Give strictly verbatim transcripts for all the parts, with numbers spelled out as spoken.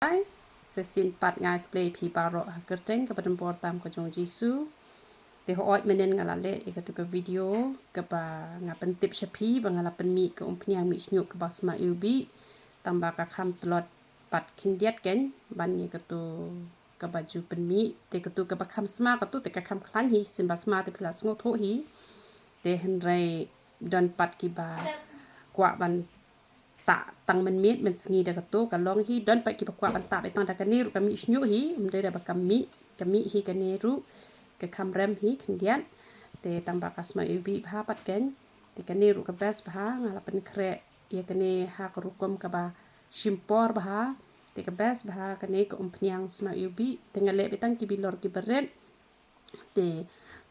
Ai, sa shisien pat nga ai khublei phi baroh ha ka kyrteng kaba donbor tam ka jong u Jisu. Te hooid mynnin nga la leh ïa katu ka video kaba nga pyntip sha phi ba nga la pynmih ka umphniang mih shñiuh kaba sma iwbih. Tang ba ka kham tlot pat khyndiat kein ban ïa katu kaba ju pynmih, te katu kaba kham sma katu te ka kham khlaiñ hi, shisien ba sma te phi la sngewthuh hi. Te hynrei don pat kiba kwah ban tah tang mynmiet mynsngi da katu ka long hi, don pat kiba kwah ban tah beit tang da kane ruh ka mih shñiuh hi, ym dei da ba ka mih, ka mih hi kane ruh, ka kham rem hi khyndiat. Te tang ba ka sma iwbih bha pat kein. Te kane ruh ka best bha, nga la pynkhreh ïa kane ha ka rukom kaba shim por bha. Te ka best bha kane ka umphniang sma iwbih. Te nga leh beit tang ki bilor ki barit. Te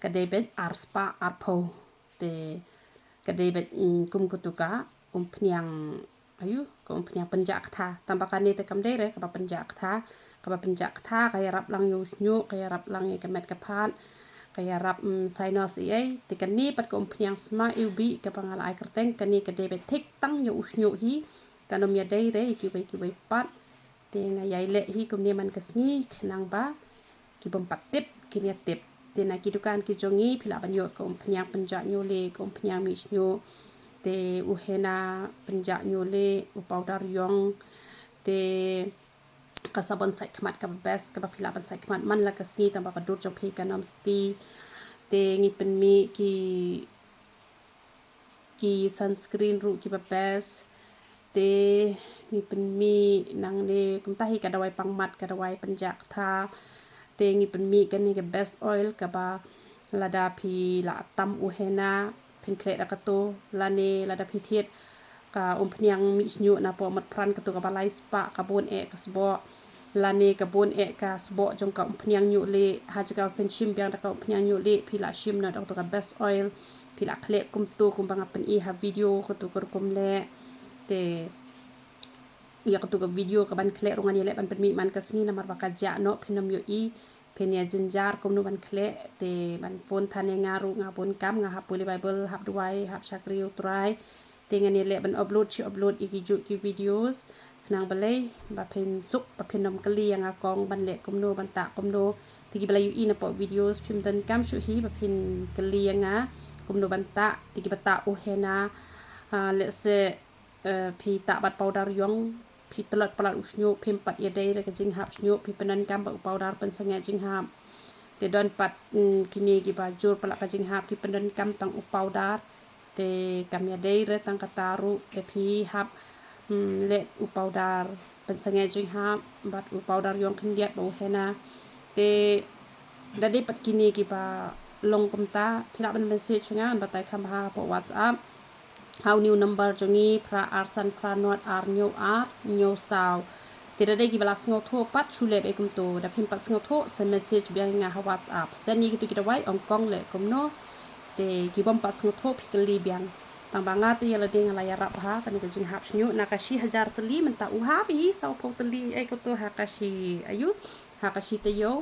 ka dei beit ar spah arphew. Te ka dei beit, mm, kum katu ka umphniang, ayu, ka umphniang pynjah ktha. Tang ba kane te kam dei re kaba pynjah ktha, kaba pynjah ktha ka ïarap lang ïa u shñiuh, ka ïarap lang ïa ka met ka phad, ka ïarap, mm, sinus ei ei. Te kane pat ka umphniang sma iwbih kaba nga la ai kyrteng, kane ka dei beit thik tang ïa u shñiuh hi, kan ym ïadei re ïa kiwei kiwei pat. Te nga ïai leh hi kumne man ka sngi khnang ba ki bym pat tip kin ïa tip. Te na ki dukan ki jong ngi phi lah ban ïoh ka umphniang pynjah ñiuh lieh, ka umphniang mih shñiuh, te u henna pynjah ñiuh lieh, u powder ïong, te ka sabon sait khmat kaba best kaba phi lah ban sait khmat man la ka sngi tang ba ka dur jong phi kan ym sti. Te ngi pynmih ki ki sunscreen ruh kiba best. Te ngi pynmih nangne kumta hi ka dawai pangmat, ka dawai pynjah ktha. Te ngi pynmih kane ka best oil kaba lada phi la tam u henna phin khleh da katu, lane lada phi thied ka umphniang mih shñiuh napoh mut pran katu kaba lai spah, ka bun eh ka sboh, lane ka bun eh ka sboh jong ka umphniang ñiuh lieh, ha jaka ba phin shim biang da ka umphniang ñiuh lieh phi lah shim noh da katu ka best oil. Phi lah khleh kumtu kumba nga pyni ha video katu ka rukom leh. Te ïa katu ka video kaban khleh ruh ngan ïaleh ban pynmih man ka sngi namar ba ka jah noh, phin ym ïohi, phin ïa jynjar kumno ban khleh. Te ban phone than ïa nga ruh, nga bun kam, nga hap pule Bible, hap duwai, hap shakri U Trai. Te ngan ïaleh ban upload shi upload ïa kijuh ki videos. Khnang balei ba phin suk, ba phin ym kylli ïa nga kong ban leh kumno, ban tah kumno. Te kiba la ïohi napoh videos phim donkam shuh hi ba phin kylli ïa nga kumno ban tah. Te kiba tah u henna, ah, let's say, eh, phi tah bad powder ïong, phi tlot palat u shñiuh, phim pat ïadei re ka jinghap shñiuh, phi pyndonkam bad u powder pynsangeh jinghap. Te don pat, mm, kine kiba jur palat ka jinghap ki pyndonkam tang u powder. Te kam ïadei re tang kata ruh, te phi hap, mm, leh u powder pynsangeh jinghap bad u powder ïong khyndiat bad u henna. Te da dei pat kine kiba long kumta, phi lah ban message nga, ban batai kham bha hapoh WhatsApp ha u new number jong ngi, phra ar san phra nod ar hynñiew ar hynñiew saw. Te da dei kiba la sngewthuh pat shu leh beit kumtu, da phim pat sngewthuh sa message biang ïa nga ha WhatsApp. Send ïa kitu ki dawai, ong kong leh kumno. Te ki bym pat sngewthuh phi kylli biang. Tang ba nga te ïa lade nga la ïarap ha kane ka jinghap shñiuh na ka shi hajar tylli, mynta u hap hi sawphew tylli, eh, katu ha ka shi, ayu, ha ka shi taïew.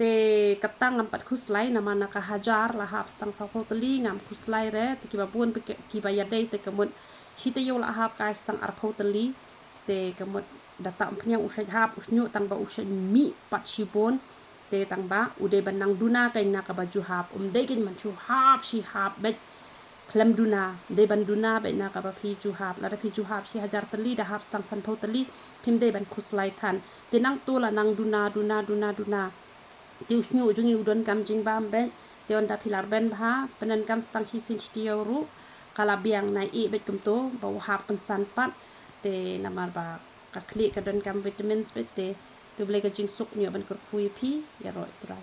Te kata ngam pat khuslai namar na ka hajar la hap tang sawphew tylli, ngam khuslai re. Te kiba bun, kiba ïadei te ka mut shi taïew la hap ka ai tang arphew tylli. Te ka mut da tah umphniang u shait hap u shñiuh tang ba u shait mih pat shibun. Te tang ba u dei ban nang duna kein na kaba ju hap, um dei kein ban shu hap shi hap beit khlem duna, dei ban duna beit na kaba phi ju hap. Lada phi ju hap shi hajar tylli, da hap tang sanphew tylli, phim dei ban khuslai than. Te nangta la nang duna, duna, duna, duna. Te u shñiuh jong ngi u donkam jingbam beit. Te ynda phi la rben bha, pyndonkam tang hi sien shi taïew ruh, ka la biang, nai ih beit kumtu ba u hap kynsan pat. Te namar ba ka khlieh ka donkam vitamins beit. Te, te U Blei ka jingsuk un ïoh ban kyrkhu ïa phi, ïaroh ïa U Trai.